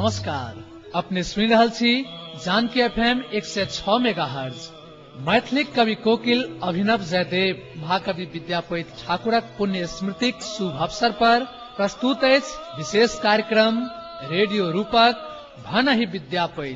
नमस्कार। अपने सुनि रहल छी जानकी एफएम 106 मेगाहर्ज। मैथिलीक कवि कोकिल अभिनव जयदेव महाकवि विद्यापति ठाकुरक पुण्य स्मृतिक शुभ अवसर पर प्रस्तुत अछि विशेष कार्यक्रम रेडियो रूपक भनहि विद्यापति।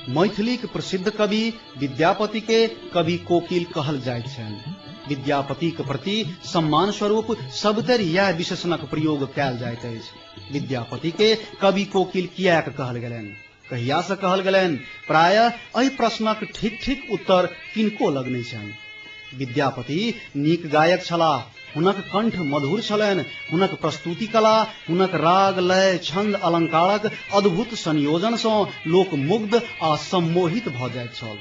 मैथिलीक प्रसिद्ध कवि विद्यापति के कवि कोकिल कहल जाइत छनि। विद्यापतिक प्रति सम्मान स्वरूप सबतरि इएह विशेषणक प्रयोग कयल जाइत अछि। विद्यापति के कवि कोकिल किएक कहल गेलनि, कहिया से कहल गेलनि, प्रायः एहि प्रश्नक ठीक ठीक उत्तर किनको लग नहि छनि। विद्यापति नीक गायक छलाह, हुनक कंठ मधुर छलनि, हुनक प्रस्तुति कला, हुनक राग लय छंद अलंकारक अद्भुत संयोजन सँ लोक मुग्ध आ सम्मोहित भऽ जाइत छल।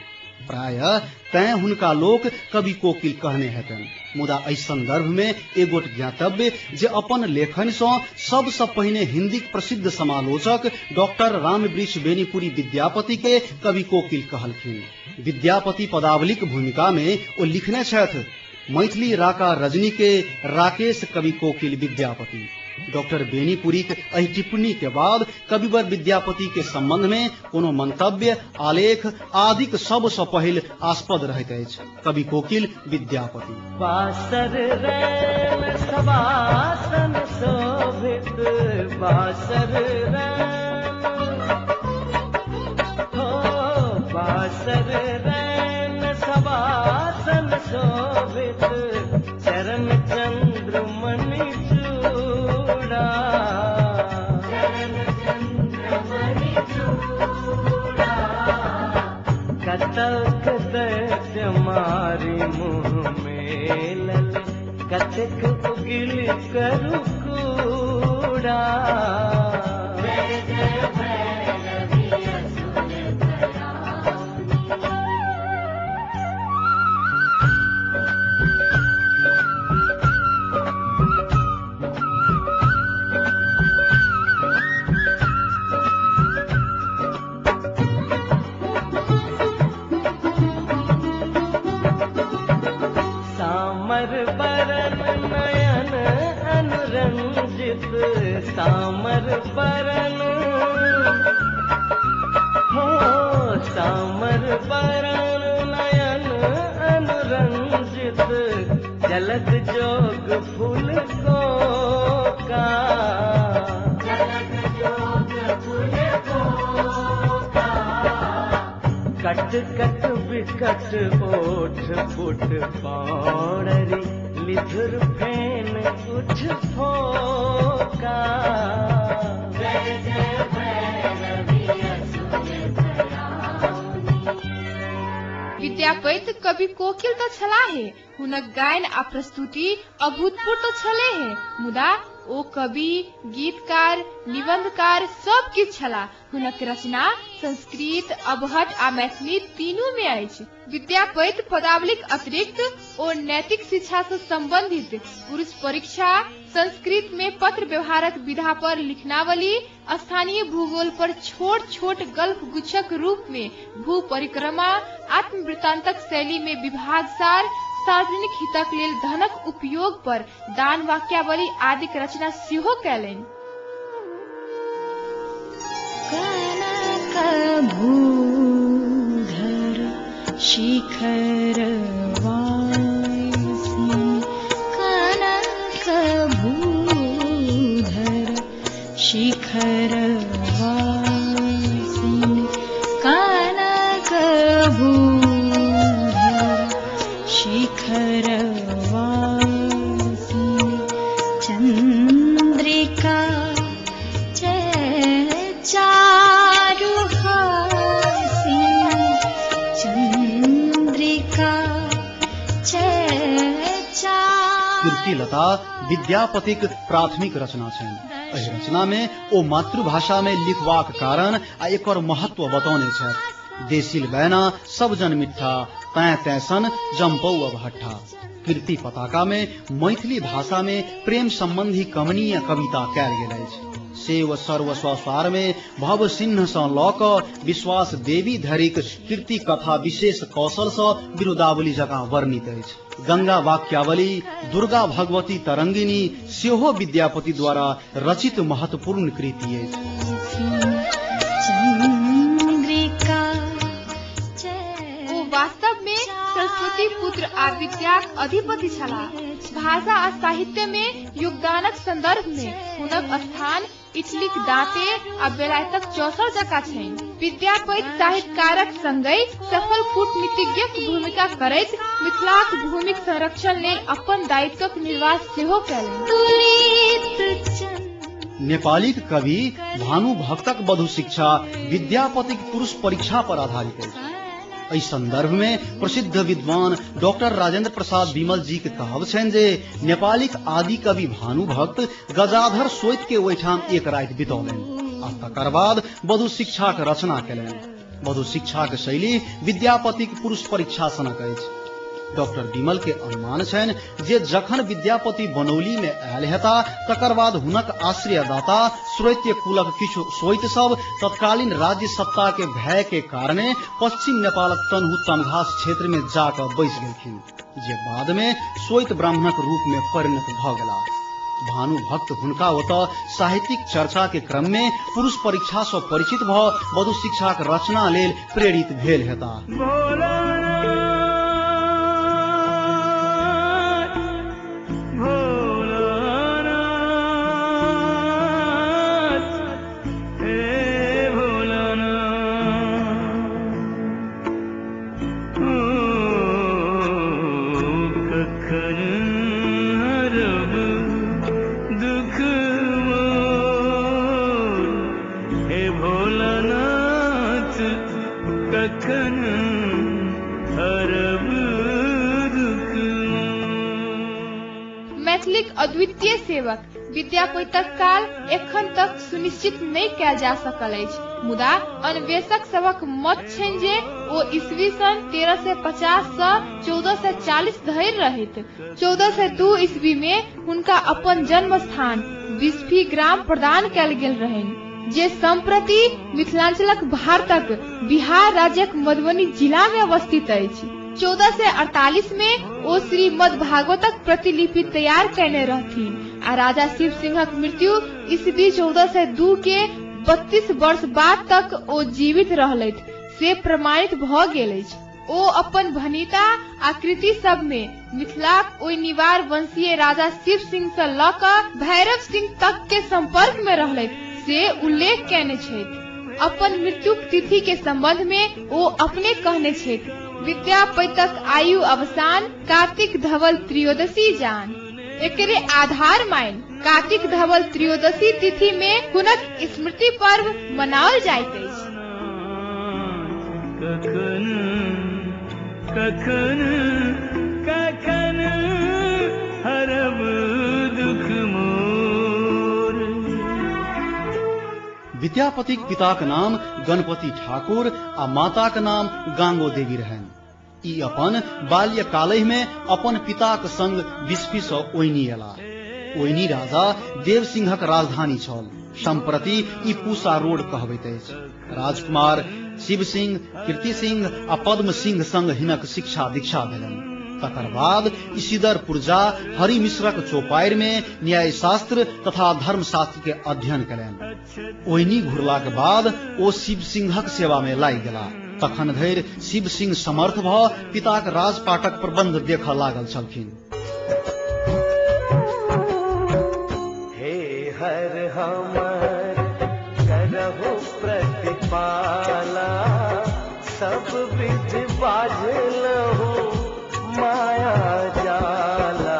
प्रायः तैं हुनका लोक कवि कोकिल कहने हेतनि। मुदा एहि संदर्भ में एगोट ज्ञातव्य जे अपन लेखन सँ सबसँ पहिने हिंदीक प्रसिद्ध समालोचक डॉक्टर रामवृक्ष बेनीपुरी विद्यापति के कवि कोकिल कहलखिन। विद्यापति पदावलीक भूमिका में ओ लिखने छथि, मैथिली राका रजनी के राकेश कवि कोकिल विद्यापति। डॉक्टर बेनीपुरीक एहि टिप्पणी के बाद कविवर विद्यापति के संबंध में कोनो मंतव्य, आलेख आदिक सबसँ पहिल आस्पद रहैत अछि कवि कोकिल विद्यापति। बासर रैन सवासन शोभित, बासर रैन हो, बासर रैन सवासन शोभित, चरण चंद्र मणि चूड़ा, चरण चंद्र मणि चूड़ा। कतक दैत्य मारी मुँह मेलल, कतक उगिल करु कूड़ा। जय जय भैरवि असुर भयाउनि। सामर बरन नयन अनुरंजित, सामर बरन हो, सामर बरन नयन अनुरंजित, जलद जोग फूल को का, जलद जोग फूल को का। कट कट विकट ओठ फुट पौड़री, लिधुर फेन उठ फोका। जय जय भैरवि असुर भयाउनि। विद्यापति कवि कोकिल तऽ छलाहे, हुनक गायन आ प्रस्तुति अभूतपूर्व तऽ छले हे, मुदा ओ कवि, गीतकार, निबंधकार सब किछु छलाह। हुनक रचना संस्कृत, अवहट्ठ आ मैथिली तीनू में अछि। विद्यापति पदावलीक अतिरिक्त ओ नैतिक शिक्षा से संबंधित पुरुष परीक्षा, संस्कृत में पत्र व्यवहारक विधा पर लिखनावली, स्थानीय भूगोल पर छोट छोट गल्प गुच्छक रूप में भू परिक्रमा, आत्मवृत्तांतक शैली में विभाग सार, सार्वजनिक हितक लेल धनक उपयोग पर दान वाक्यावली आदिक रचना सेहो कयलनि। कनक भूधर शिखर वासिनी, कनक भूधर शिखर वासिनी, कनक भूधर शिखर वासिनी। कीर्तिलता विद्यापतिक प्राथमिक रचना छनि। एहि रचना में ओ मातृभाषा में लिखबाक कारण आ एकर महत्व बतौने छथि। देसिल बैना सब जन मिठ्ठा, तैं तैसन जम्पौ अबहट्ठा। कीर्ति पताका में मैथिली भाषा में प्रेम संबंधी कमनीय कविता कयल गेल अछि। सेव सर्व स्वसार में भव सिंह सँ लऽ कऽ विश्वास देवी धरिक कीर्ति कथा विशेष कौशल सँ विरुदावली जकाँ वर्णित अछि। गंगा वाक्यावली, दुर्गा भगवती तरंगिणी सेहो विद्यापति द्वारा रचित महत्वपूर्ण कृति अछि। ओ वास्तव में सरस्वती पुत्र आ विद्याक अधिपति छलाह। भाषा आ साहित्य में योगदानक संदर्भ में हुनक स्थान इटलीक दांते आ बेलायतक चौसर जकाँ छनि। विद्यापति साहित्यकारक संगहि सफल कूटनीतिज्ञक भूमिका करैत मिथिलाक भूमिक संरक्षण लेल अपन दायित्वक निर्वाह सेहो कयलनि। नेपालीक कवि भानुभक्तक वधु शिक्षा विद्यापतिक पुरुष परीक्षा पर आधारित अछि। एहि संदर्भ में प्रसिद्ध विद्वान डॉक्टर राजेंद्र प्रसाद विमल जी के कहब छनि जे नेपालीक आदि कवि भानुभक्त गजाधर सोइत के ओहिठाम एक राति बितौलनि आ तकर बाद वधु शिक्षाक रचना केलनि। वधु शिक्षाक शैली विद्यापतिक पुरुष परीक्षा सनक अछि। डॉक्टर विमल के अनुमान छनि जे जखन विद्यापति बनौली में आयल हेता तकर बाद हुनक आश्रयदाता श्रोत्य कुलक किछु सोइत सब तत्कालीन राज्य सत्ता के भय के कारणे पश्चिम नेपालक तनहु तमघास क्षेत्र में जाकऽ बैस गेलखिन, जे बाद में सोइत ब्राह्मणक रूप में परिणत भऽ गेलाह। भानुभक्त हुनका ओतऽ साहित्यिक चर्चा के क्रम में पुरुष परीक्षा सँ परिचित भऽ वधु शिक्षाक रचना लेल प्रेरित भेल हेता। मैथिलीक अद्वितीय सेवक विद्यापतिक काल एखन तक सुनिश्चित नहि कयल जा सकल अछि, मुदा अन्वेषक सभक मत छनि जे ओ ईस्वी सन 1350 सँ 1440 धरि रहैत। 1402 ईस्वी में हुनका अपन जन्म स्थान बिस्फी ग्राम प्रदान कयल गेल रहनि, जे सम्प्रति मिथिलांचलक भारतक बिहार राज्यक मधुबनी जिला में अवस्थित अछि। 1448 में ओ श्रीमद् भागवतक प्रतिलिपि तैयार कयने रहथिन आ राजा शिव सिंहक मृत्यु ईस्वी 1402 के 32 वर्ष बाद तक ओ जीवित रहलथि से प्रमाणित भऽ गेल अछि। ओ अपन भनिता आ कृति सब में मिथिलाक ओइनिवार वंशीय राजा शिव सिंह से लऽ कऽ भैरव सिंह तक के संपर्क में रहलथि से उल्लेख कयने छथि। अपन मृत्युक तिथि के संबंध में ओ अपने कहने छथि, विद्यापतिक आयु अवसान कार्तिक धवल त्रयोदशी जान। एकरे आधार मान कार्तिक धवल त्रयोदशी तिथि में हुनक स्मृति पर्व मनाओल जाइत अछि। कखन कखन कखन हरब दुख मोर। विद्यापतिक पिताक नाम गणपति ठाकुर आ माताक नाम गांगो देवी रहनि। ई अपन बाल्यकालहि में अपन पिताक संग बिस्फी सँ ओइनी एलाह। ओइनी राजा देव सिंहक राजधानी छल। सम्प्रति ई पूसा रोड कहबैत अछि। राजकुमार शिव सिंह, कीर्ति सिंह आ पद्म सिंह संग हिनक शिक्षा दीक्षा भेलनि। तकर बाद इसिदरपुर जा हरि मिश्रक चौपाड़ि में न्यायशास्त्र तथा धर्मशास्त्र के अध्ययन कयलनि। ओइनी घुरलाक बाद ओ शिव सिंहक सेवा में लागि गेलाह। तखन धरि शिव सिंह समर्थ भऽ पिताक राजपाटक प्रबंध देखऽ लागल छलखिन। हे हर हमर करहु प्रतिपाला, सब विधि बाझलहु माया जाला।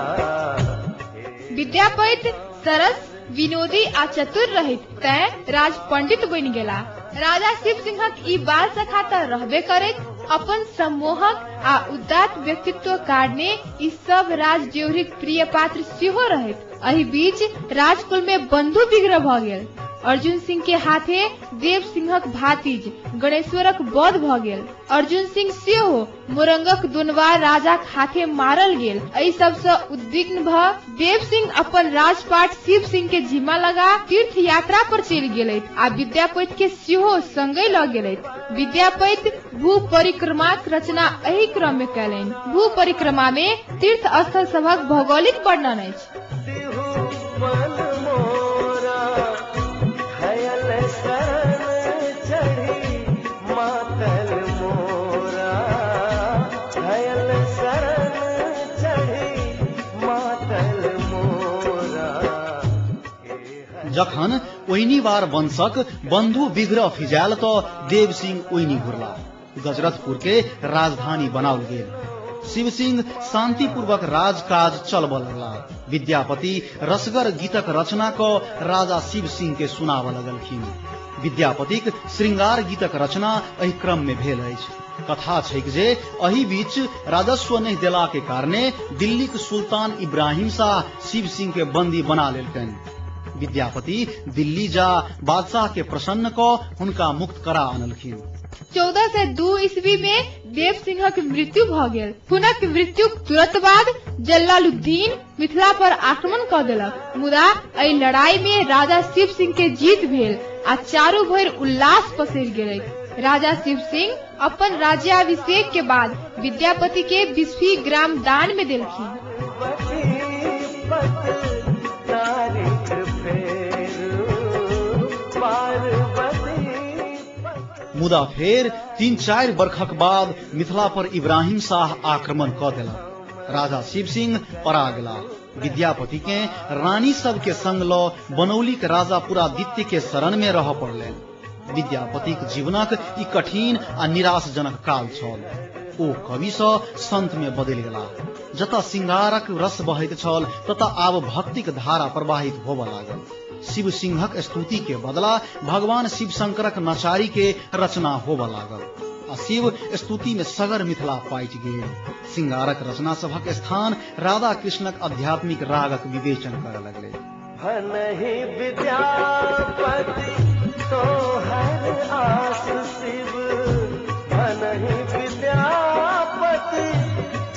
विद्यापति सरस, विनोदी आ चतुर रहित तैं राज पंडित बनि गेला। राजा शिव सिंहक ई बाल सखा तऽ रहबे करैत, अपन सम्मोहक आ उदात्त व्यक्तित्व कारणे ई सब राज ड्योढ़ीक प्रिय पात्र सेहो रहैत। एहि बीच राजकुल में बंधु विग्रह भ गेल। अर्जुन सिंह के हाथे देव सिंहक भातिज गणेश्वरक वध भ गेल। अर्जुन सिंह सेहो मोरंगक दोनवार राजाक हाथे मारल गेल। एहि सब सँ उद्विग्न भ देव सिंह अपन राजपाट शिव सिंह के जिम्मा लगा तीर्थ यात्रा पर चलि गेलथि आ विद्यापति के सेहो संगे ल गेलथि। विद्यापति भू परिक्रमाक रचना एहि क्रम में कयलनि। भू परिक्रमा में तीर्थ स्थल सभक भौगोलिक वर्णन अछि। जखन ओइनीवार वंशक बंधु विग्रह फिजायल तो देव सिंह ओइनी घुरला। गजरथपुर के राजधानी बनाओल गेल। शिव सिंह शांतिपूर्वक राजकाज चलबऽ लगला। विद्यापति रसगर गीतक रचना क राजा शिव सिंह के सुनाबऽ लगलखिन। विद्यापतिक श्रृंगार गीतक रचना एहि क्रम में भेल अछि। कथा छैक जे एहि बीच राजस्व नहि देला के कारणे दिल्लीक सुल्तान इब्राहिम शाह शिव सिंह के बंदी बना लेलकनि। विद्यापति दिल्ली जा बादशाह के प्रसन्न क हुनका मुक्त करा अनलखिन। 1402 ईस्वी में देव सिंहक मृत्यु भ गेल। हुनक मृत्युक तुरंत बाद जलालुद्दीन मिथिला पर आक्रमण क देलक। मुदा एहि लड़ाई में राजा शिव सिंह के जीत भेल आ चारू भरि उल्लास पसरि गेलै। राजा शिव सिंह अपन राज्याभिषेक के बाद विद्यापति के बिस्फी ग्राम दान में देलखिन। मुदा फेर 3-4 बरखक बाद मिथिला पर इब्राहिम शाह आक्रमण क देलक। राजा शिव सिंह परा गेला। विद्यापति के रानी सब के संग ल बनौलीक राजा पुरादित्य के शरण में रह पड़लनि। विद्यापतिक जीवनक ई कठिन आ निराशजनक काल छल। ओ कवि सँ संत में बदलि गेला। जतऽ श्रृंगारक रस बहैत छल ततऽ आब भक्तिक धारा प्रवाहित होबऽ लागल। शिव सिंहक स्तुति के बदला भगवान शिव शंकरक नचारी के रचना होबऽ लागल आ शिव स्तुति में सगर मिथिला पाटि गेल। श्रृंगारक रचना सभक स्थान राधा कृष्णक आध्यात्मिक रागक विवेचन करऽ लगलै। विद्यापति तोहर आस शिव, भनहि विद्यापति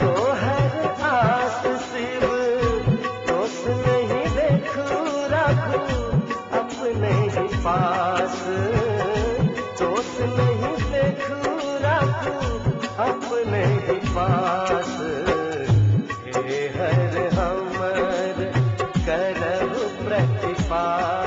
तोहर आस शिव, दोष नहीं देखू राखू अपने ही पास, दोष नहीं देखू राखू अपने ही पास। हे हर हमर करब प्रतिपाला।